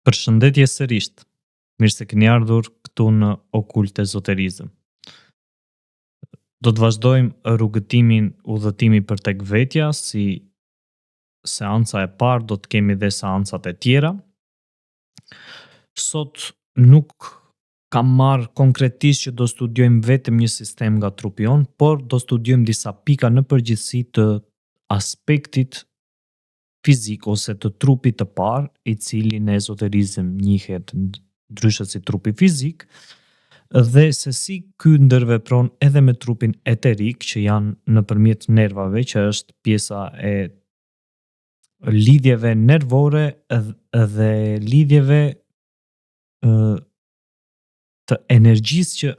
Përshëndetje sërisht. Mirë se keni ardhur këtu në Okult Ezoterizëm. Do të vazhdojmë rrugëtimin udhëtimi për tek vetja si seanca e parë do të kemi dhe seancat e tjera. Sot nuk kam marrë konkretisht që do studiojmë vetëm një sistem nga trupi jonë, por do studiojmë disa pika në përgjithësi të aspektit fizik ose të trupit të parë, i cili në ezoterizëm njihet ndryshe si trupi fizik, dhe se si ky ndërvepron edhe me trupin eterik që janë nëpërmjet nervave, që është pjesa e lidhjeve nervore dhe lidhjeve të energjisë që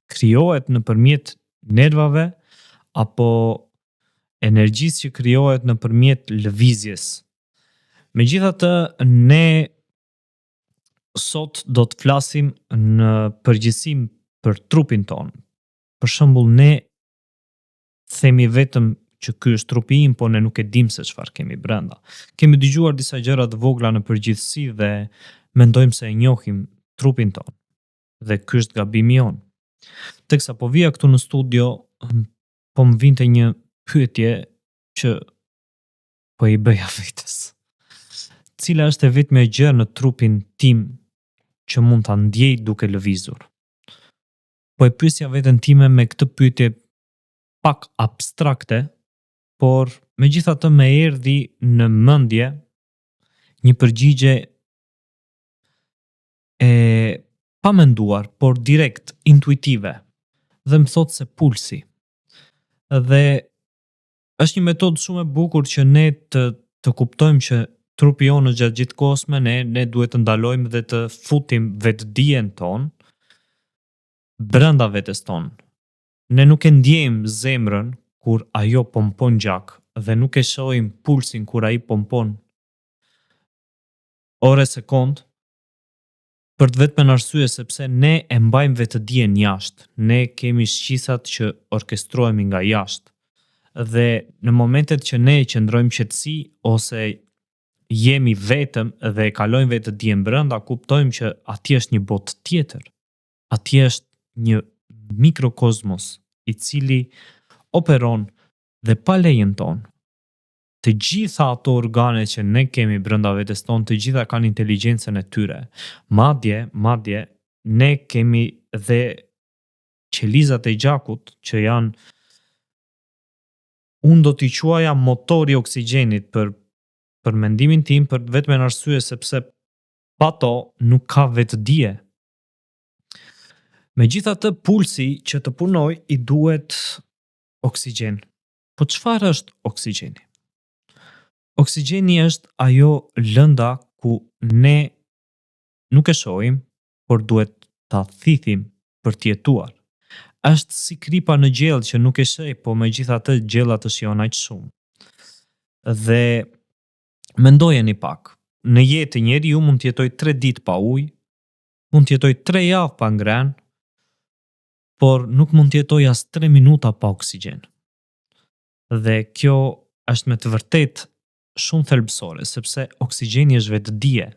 krijohet nëpërmjet nervave apo energjisë që krijohet nëpërmjet lëvizjes. Megjithatë, ne sot do të flasim në përgjithësi për trupin tonë. Për shembull, ne themi vetëm që ky është trupi im, po ne nuk e dimë se çfarë kemi brenda. Kemi dëgjuar disa gjëra të vogla në përgjithësi dhe mendojmë se e njohim trupin tonë. Dhe ky është gabimi jonë. Teksa po vija këtu në studio, po më vinte një pyetje që po i bëja vetes. Cila është e vetmja gjë në trupin tim që mund ta ndjej duke lëvizur? Po e pyesja veten time me këtë pyetje pak abstrakte, por megjithatë më erdhi në mendje një përgjigje e pamenduar, por direkt, intuitive, dhe më thotë se pulsi. Dhe është një metodë shumë e bukur që ne të të kuptojmë që trupi jonë është gjatë gjithë kohës me ne, ne duhet të ndalojmë dhe të futim vetëdijen tonë brenda vetes tonë. Ne nuk e ndjejmë zemrën kur ajo pompon gjak dhe nuk e shohim pulsin kur ai pompon orë e sekondë, për të vetmen arsye sepse ne e mbajmë vetëdijen jashtë, ne kemi shqisat që orkestrohemi nga jashtë dhe në momentet që ne qëndrojmë qetësi ose jemi vetëm dhe e kalojmë vetëdijen brenda, kuptojmë që atje është një botë tjetër. Atje është një mikrokozmos i cili operon dhe pa lejen tonë. Të gjitha ato organe që ne kemi brenda vetes tonë, të gjitha kanë inteligjencën e tyre. Madje, madje ne kemi dhe qelizat e gjakut që janë unë do t'i quaja motori i oksigjenit për për mendimin tim për të vetmen arsye sepse pa to nuk ka vetëdije. Megjithatë pulsi që të punojë i duhet oksigjen. Po çfarë është oksigjeni? Oksigjeni është ajo lënda ku ne nuk e shohim, por duhet ta thithim për të jetuar. Është si kripa në gjellë që nuk e sheh, po megjithatë gjella të shijon aq shumë. Dhe mendojeni pak, në jetë njeriu mund të jetojë 3 ditë pa ujë, mund të jetojë 3 javë pa ngrënë, por nuk mund të jetojë as 3 minuta pa oksigjen. Dhe kjo është me të vërtetë shumë thelbësore, sepse oksigjeni është vetëdije,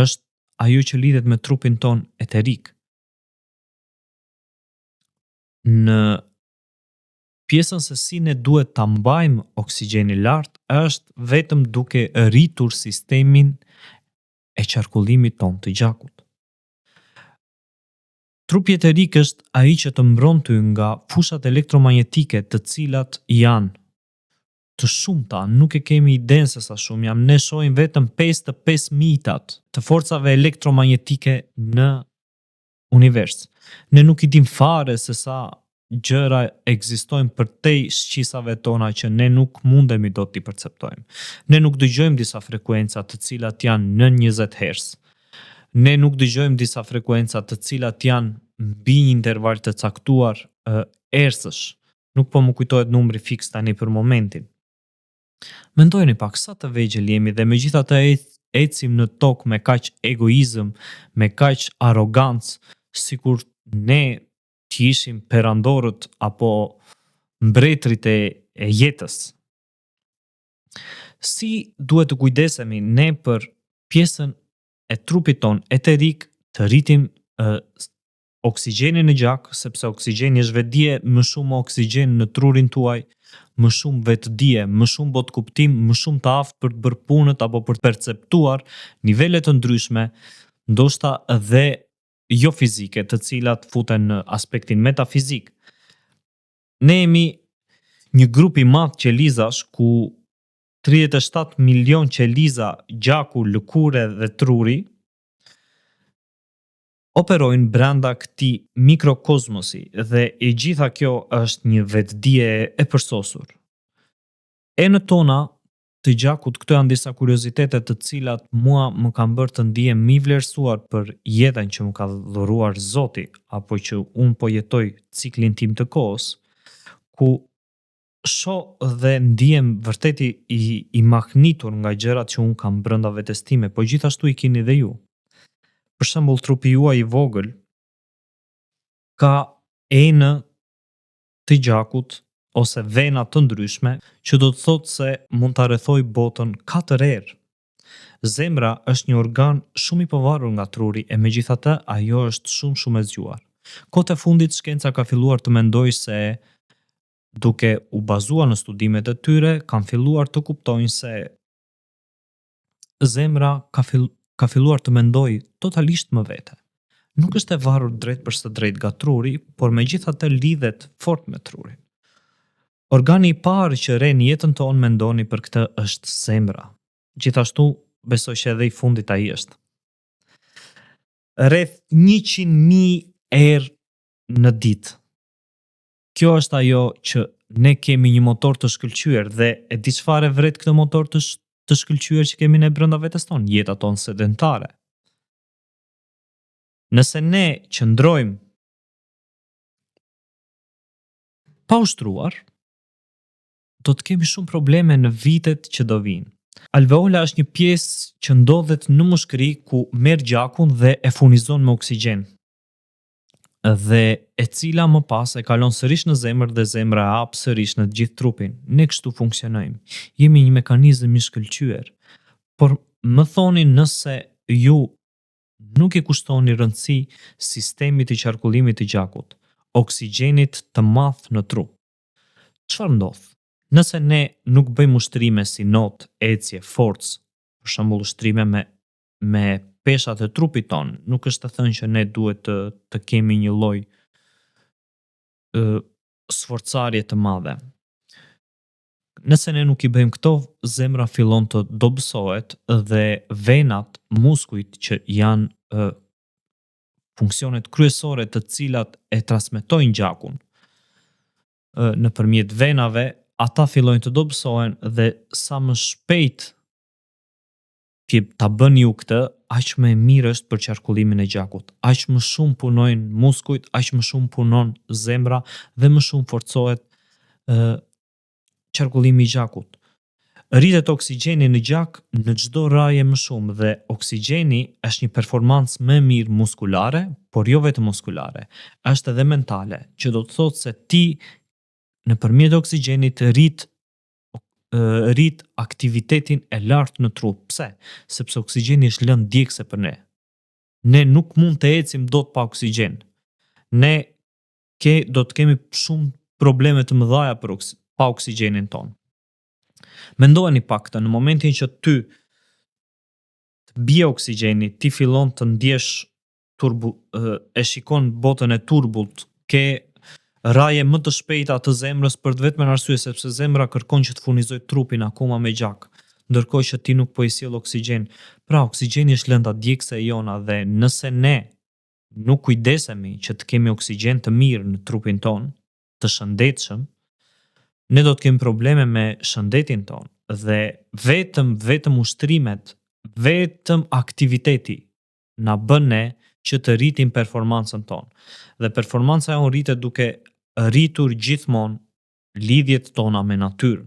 është ajo që lidhet me trupin tonë eterik. Në pjesën se si ne duhet ta mbajmë oksigjenin lart është vetëm duke rritur sistemin e qarkullimit tonë të gjakut. Trupi eterik është ai që të mbron ty nga fushat elektromagnetike të cilat janë të shumta, nuk e kemi idenë se sa shumë janë, ne shohim vetëm 5 të 5 mijtat të forcave elektromagnetike në univers. Ne nuk i dim fare se sa gjëra ekzistojnë përtej shqisave tona që ne nuk mundemi dot t'i perceptojmë. Ne nuk dëgjojmë disa frekuenca të cilat janë nën 20 Hz. Ne nuk dëgjojmë disa frekuenca të cilat janë mbi një interval të caktuar hercësh. Nuk po më kujtohet numri fiks tani për momentin. Mendojeni pak sa të vegjël jemi dhe megjithatë ecim në tokë me kaq egoizëm, me kaq arrogancë, sikur ne të ishim perandorët apo mbretërit e, e jetës. Si duhet të kujdesemi ne për pjesën e trupit tonë eterik të rritim oksigjenin në gjak, sepse oksigjeni është vetëdije, më shumë oksigjen në trurin tuaj, më shumë vetëdije, më shumë botëkuptim, më shumë të aftë për të bërë punët apo për të perceptuar nivele të ndryshme, ndoshta dhe jo fizike, të cilat futen në aspektin metafizik. Ne jemi një grup i madh qelizash ku 37 milion qeliza gjaku, lëkure dhe truri operojnë brenda këtij mikrokozmosi dhe e gjitha kjo është një vetëdije e përsosur. Enët tona të gjakut këto janë disa kuriozitete të cilat mua më kanë bërë të ndihem më i vlerësuar për jetën që më ka dhuruar Zoti apo që unë po jetoj ciklin tim të kohës, ku shoh dhe ndihem vërtet i, i mahnitur nga gjërat që unë kam brenda vetes time, po gjithashtu i keni dhe ju. Për shembull, trupi juaj i vogël ka enë të gjakut ose vena të ndryshme, që do të thotë se mund ta rrethojë botën katër herë. Zemra është një organ shumë i pavarur nga truri e megjithatë ajo është shumë shumë e zgjuar. Kohët e fundit shkenca ka filluar të mendojë se duke u bazuar në studimet e tyre, kanë filluar të kuptojnë se zemra ka, fill, ka filluar të mendojë totalisht më vete. Nuk është e varur drejt për së drejt nga truri, por megjithatë lidhet fort me trurin. Organi i parë që rreh në jetën tonë mendoni për këtë është zemra. Gjithashtu besoj që edhe i fundit ai është. Rreth 100.000 herë në ditë. Kjo është ajo që ne kemi një motor të shkëlqyer dhe e di çfarë e vret këtë motor të sh të shkëlqyer që kemi ne brenda vetes tonë, jeta tonë sedentare. Nëse ne qëndrojmë pa ushtruar, do të kemi shumë probleme në vitet që do vijnë. Alveola është një pjesë që ndodhet në mushkëri ku merr gjakun dhe e furnizon me oksigjen dhe e cila më pas e kalon sërish në zemër dhe zemra e hap sërish në të gjithë trupin. Ne kështu funksionojmë. Jemi një mekanizëm i shkëlqyer. Por më thoni nëse ju nuk i kushtoni rëndësi sistemit të qarkullimit të gjakut, oksigjenit të madh në trup. Çfarë ndodh? Nëse ne nuk bëjmë ushtrime si not, ecje, forcë, për shembull ushtrime me me peshat e trupit tonë, nuk është e thënë që ne duhet të të kemi një lloj ë sforcarje të madhe. Nëse ne nuk i bëjmë këto, zemra fillon të dobësohet dhe venat, muskujt që janë ë funksionet kryesore të cilat e transmetojnë gjakun nëpërmjet venave, ata fillojnë të dobësohen dhe sa më shpejt ti ta bëni ju këtë, aq më e mirë është për qarkullimin e gjakut. Aq më shumë punojnë muskujt, aq më shumë punon zemra dhe më shumë forcohet ë qarkullimi i gjakut. Rritet oksigjeni në gjak në çdo rrahje më shumë dhe oksigjeni është një performancë më e mirë muskulare, por jo vetëm muskulare, është edhe mentale, që do të thotë se ti nëpërmjet oksigjenit rrit rrit aktivitetin e lartë në trup. Pse? Sepse oksigjeni është lëndë djegëse për ne. Ne nuk mund të ecim dot pa oksigjen. Ne ke do të kemi shumë probleme të mëdha për oks pa oksigjenin tonë. Mendojeni pak këtë, në momentin që ty të bie oksigjeni, ti fillon të ndjesh turbu, e shikon botën e turbullt, ke rrahje më të shpejta të zemrës për të vetmen arsye sepse zemra kërkon që të furnizojë trupin akoma me gjak, ndërkohë që ti nuk po i sjell oksigjen. Pra, oksigjeni është lënda djegëse e jona dhe nëse ne nuk kujdesemi që të kemi oksigjen të mirë në trupin tonë, të shëndetshëm, ne do të kemi probleme me shëndetin tonë dhe vetëm vetëm ushtrimet, vetëm aktiviteti na bën ne që të rritim performancën tonë. Dhe performanca jonë rritet duke rritur gjithmonë lidhjet tona me natyrën.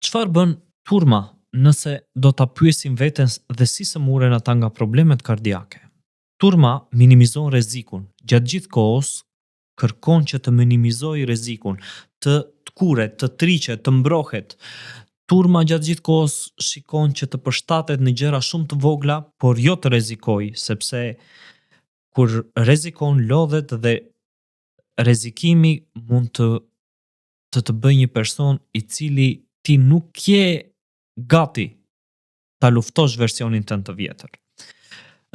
Çfarë bën turma nëse do ta pyesim veten dhe si sëmuren ata nga problemet kardiake? Turma minimizon rrezikun. Gjatë gjithë kohës kërkon që të minimizojë rrezikun, të tkurret, të triqet, të mbrohet. Turma gjatë gjithë kohës shikon që të përshtatet në gjëra shumë të vogla, por jo të rrezikojë, sepse kur rrezikon lodhet dhe rrezikimi mund të të të bëjë një person i cili ti nuk je gati ta luftosh versionin tënd të vjetër.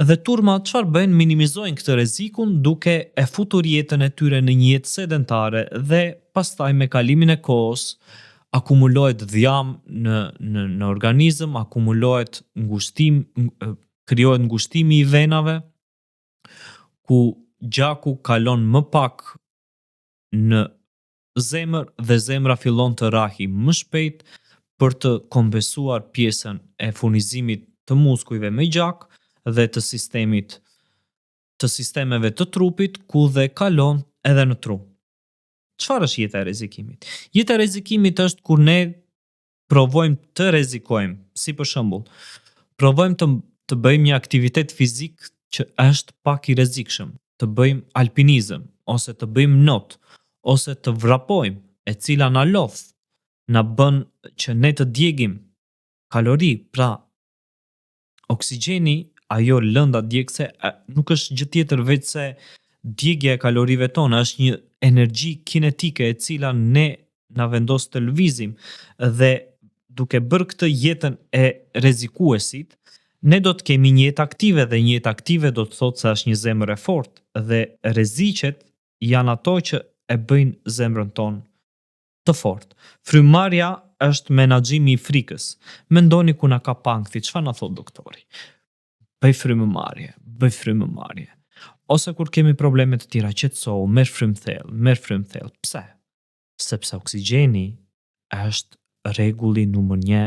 Dhe turma çfarë bëjnë? Minimizojnë këtë rrezikun duke e futur jetën e tyre në një jetë sedentare dhe pastaj me kalimin e kohës akumulohet dhjam në në në organizëm, akumulohet ngushtim, krijohet ngushtimi i venave, ku gjaku kalon më pak në zemër dhe zemra fillon të rrahi më shpejt për të kompensuar pjesën e furnizimit të muskujve me gjak dhe të sistemit të sistemeve të trupit ku dhe kalon edhe në tru. Çfarë është jeta e rrezikimit? Jeta e rrezikimit është kur ne provojmë të rrezikojmë, si për shembull, provojmë të të bëjmë një aktivitet fizik që është pak i rrezikshëm, të bëjmë alpinizëm ose të bëjmë not ose të vrapojmë, e cila na lodh, na bën që ne të djegim kalori, pra oksigjeni, ajo lënda djegëse nuk është gjë tjetër veçse djegia e kalorive tona, është një energji kinetike e cila ne na vendos të lëvizim dhe duke bërë këtë jetën e rrezikuesit, ne do të kemi një jetë aktive dhe një jetë aktive do të thotë se është një zemër e fortë dhe rreziqet janë ato që e bëjnë zemrën tonë të fortë. Frymëmarrja është menaxhimi i frikës. Mendoni kur na kap ankthi, çfarë na thotë doktori? Bëj frymëmarrje, bëj frymëmarrje. Ose kur kemi probleme të tjera, qetësohu, merr frymë thellë, merr frymë thellë. Pse? Sepse oksigjeni është rregulli numër një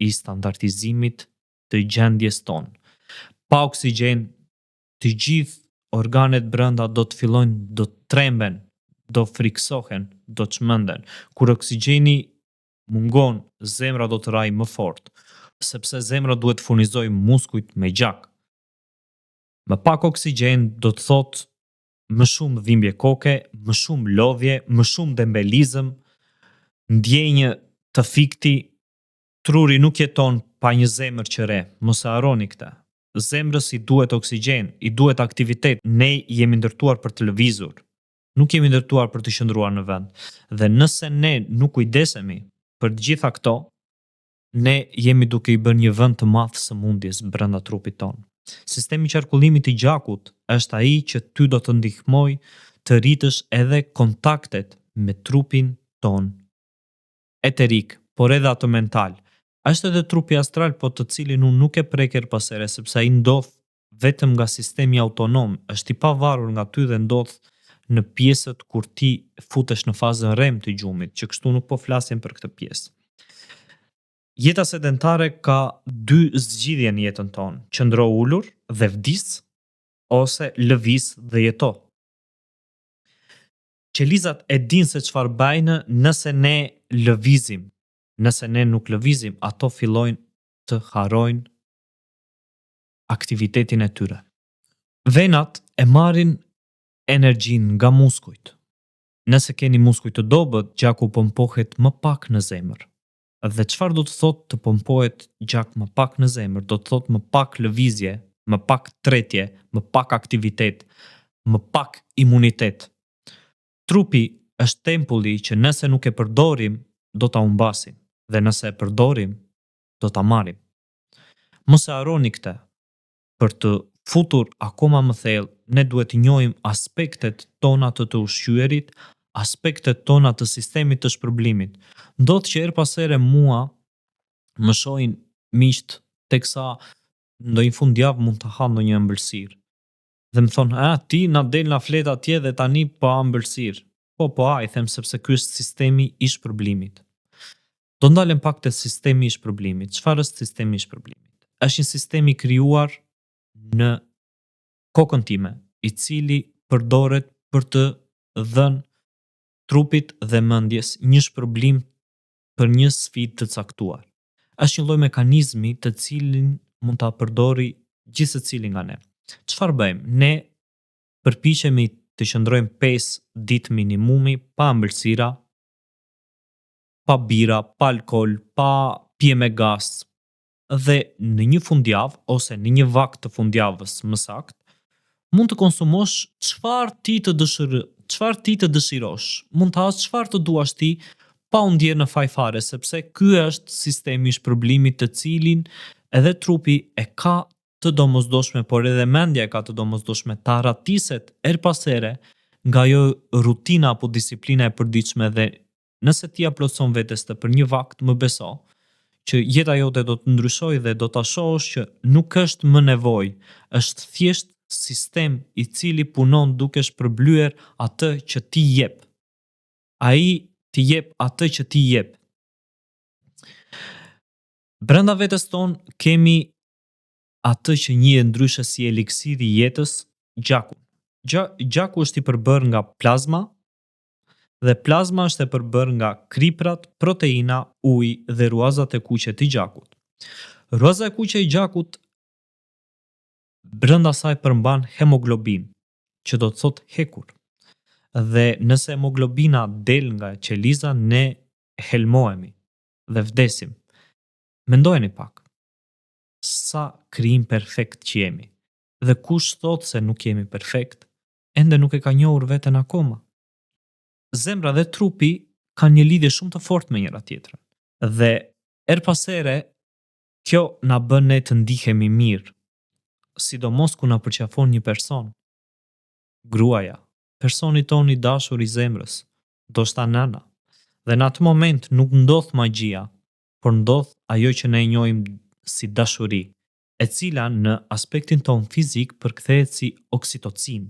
i standardizimit të gjendjes tonë. Pa oksigjen, të gjithë organet brenda do të fillojnë, do të tremben, do frikësohen, do çmenden. Kur oksigjeni mungon, zemra do të rrahë më fort, sepse zemra duhet të furnizojë muskujt me gjak. Më pak oksigjen do të thotë më shumë dhimbje koke, më shumë lodhje, më shumë dembelizëm, ndjenjë të fikti, truri nuk jeton pa një zemër që rreh, mos e harroni këtë. Zemrës i duhet oksigjen, i duhet aktivitet, ne jemi ndërtuar për të lëvizur. Nuk jemi ndërtuar për të qëndruar në vend. Dhe nëse ne nuk kujdesemi për të gjitha këto, ne jemi duke i bërë një vend të madh sëmundjes brenda trupit tonë. Sistemi i qarkullimit të gjakut është ai që ty do të ndihmojë të rritësh edhe kontaktet me trupin tonë eterik, por edhe atë mental. Është edhe trupi astral, po të cilin unë nuk e prek herë pas here, sepse ai ndodh vetëm nga sistemi autonom, është i pavarur nga ty dhe ndodh në pjesët kur ti futesh në fazën REM të gjumit, që kështu nuk po flasim për këtë pjesë. Jeta sedentare ka dy zgjidhje në jetën tonë, qëndro ulur dhe vdis ose lëviz dhe jeto. Qelizat e dinë se çfarë bëjnë nëse ne lëvizim. Nëse ne nuk lëvizim, ato fillojnë të harrojnë aktivitetin e tyre. Venat e marrin energjinë nga muskujt. Nëse keni muskuj të dobët, gjaku pompohet më pak në zemër. Dhe çfarë do të thotë të pompohet gjak më pak në zemër? Do të thotë më pak lëvizje, më pak tretje, më pak aktivitet, më pak imunitet. Trupi është tempulli që nëse nuk e përdorim, do ta humbasim dhe nëse e përdorim, do ta marrim. Mos e harroni këtë. Për të futur akoma më thellë, ne duhet të njohim aspektet tona të të ushqyerit, aspektet tona të sistemit të shpërblimit. Ndodh që herë pas here mua më shohin miqtë teksa ndonjë fundjavë mund të ha ndonjë ëmbëlsirë. Dhe më thonë, "A ti na del na flet atje dhe tani po ha ëmbëlsirë." Po, po ha, i them sepse ky është sistemi i shpërblimit. Do ndalem pak te sistemi i shpërblimit. Çfarë është sistemi i shpërblimit? Është një sistem i krijuar në kokën time, i cili përdoret për të dhënë trupit dhe mendjes një shpërblim për një sfidë të caktuar. Është një lloj mekanizmi të cilin mund ta përdori gjithsecili nga ne. Çfarë bëjmë? Ne përpiqemi të qëndrojmë 5 ditë minimumi pa ëmbëlsira. pa bira, pa alkool, pa pije me gaz dhe në një fundjavë ose në një vakt të fundjavës më saktë, mund të konsumosh çfarë ti të dëshir, çfarë ti të dëshirosh. Mund të hash çfarë të duash ti pa u ndjerë në faj fare, sepse ky është sistemi i shpërblimit të cilin edhe trupi e ka të domosdoshme, por edhe mendja e ka të domosdoshme të arratiset herë pas here nga ajo rutina apo disiplina e përditshme dhe nëse ti ja plotëson vetes të për një vakt, më beso, që jeta jote do të ndryshojë dhe do ta shohësh që nuk është më nevojë, është thjesht sistem i cili punon duke shpërblyer atë që ti jep. Ai ti jep atë që ti jep. Brenda vetes tonë kemi atë që njihet ndryshe si eliksiri i jetës, gjakun. Gjaku është i përbërë nga plazma dhe plazma është e përbërë nga kriprat, proteina, uji dhe rruazat e kuqe të gjakut. Rruaza e kuqe e gjakut brenda saj përmban hemoglobin, që do të thotë hekur. Dhe nëse hemoglobina del nga qeliza, ne helmohemi dhe vdesim. Mendojeni pak. Sa krijim perfekt që jemi. Dhe kush thotë se nuk jemi perfekt, ende nuk e ka njohur veten akoma. Zemra dhe trupi kanë një lidhje shumë të fortë me njëra tjetrën. Dhe herë pas here kjo na bën ne të ndihemi mirë, sidomos kur na përqafon një person, gruaja, personi tonë i dashur i zemrës, ndoshta nëna. Dhe në atë moment nuk ndodh magjia, por ndodh ajo që ne e njohim si dashuri, e cila në aspektin tonë fizik përkthehet si oksitocinë.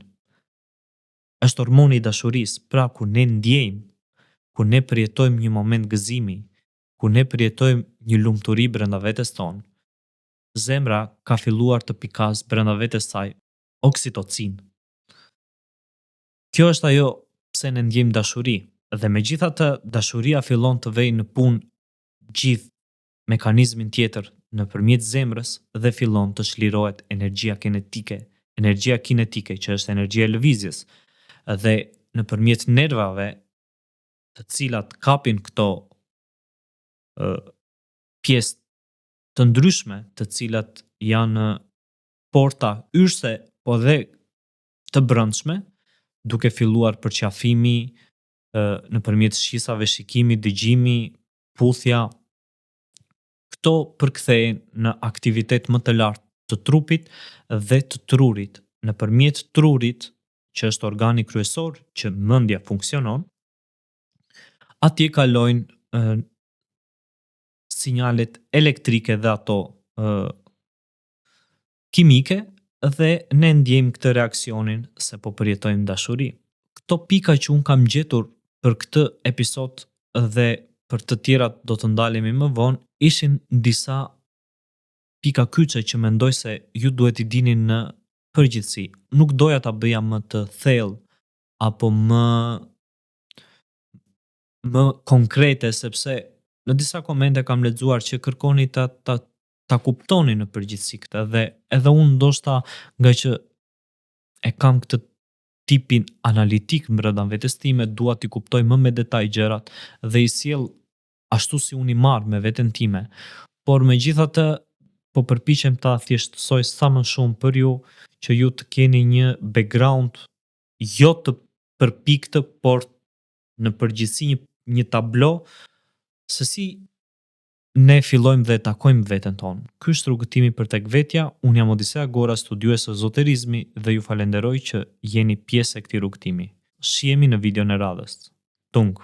Është hormoni i dashurisë, pra kur ne ndjejmë, kur ne përjetojmë një moment gëzimi, kur ne përjetojmë një lumturi brenda vetes tonë, zemra ka filluar të pikasë brenda vetes saj oksitocinë. Kjo është ajo pse ne ndjejmë dashuri dhe megjithatë dashuria fillon të vejë në punë gjithë mekanizmin tjetër nëpërmjet zemrës dhe fillon të çlirohet energjia kinetike, energjia kinetike që është energjia e lëvizjes dhe nëpërmjet nervave të cilat kapin këto pjesë të ndryshme, të cilat janë porta hyrëse, po dhe të brendshme, duke filluar përqafimi nëpërmjet shqisave, shikimi, dëgjimi, puthja, këto përkthehen në aktivitet më të lartë të trupit dhe të trurit. Nëpërmjet trurit, që është organi kryesor që mendja funksionon, atje kalojnë sinjalet elektrike dhe ato kimike dhe ne ndjejmë këtë reaksionin se po përjetojmë dashuri. Këto pika që unë kam gjetur për këtë episod dhe për të tjerat do të ndalemi më vonë, ishin disa pika kyçe që mendoj se ju duhet t'i dini në përgjithësi. Nuk doja ta bëja më të thellë apo më më konkrete sepse në disa komente kam lexuar që kërkoni ta ta ta kuptoni në përgjithësi këtë dhe edhe unë ndoshta nga që e kam këtë tipin analitik brenda vetes time, dua t'i kuptoj më me detaj gjërat dhe i sjell ashtu si unë i marr me veten time. Por megjithatë po përpiqem ta thjeshtësoj sa më shumë për ju që ju të keni një background jo të përpiktë, por në përgjithësi një një tablo se si ne fillojmë dhe takojmë veten tonë. Ky është rrugëtimi për tek vetja. Unë jam Odisea Gora, studiues ezoterizmi dhe ju falenderoj që jeni pjesë e këtij rrugëtimi. Shihemi në videon e radhës. Tung.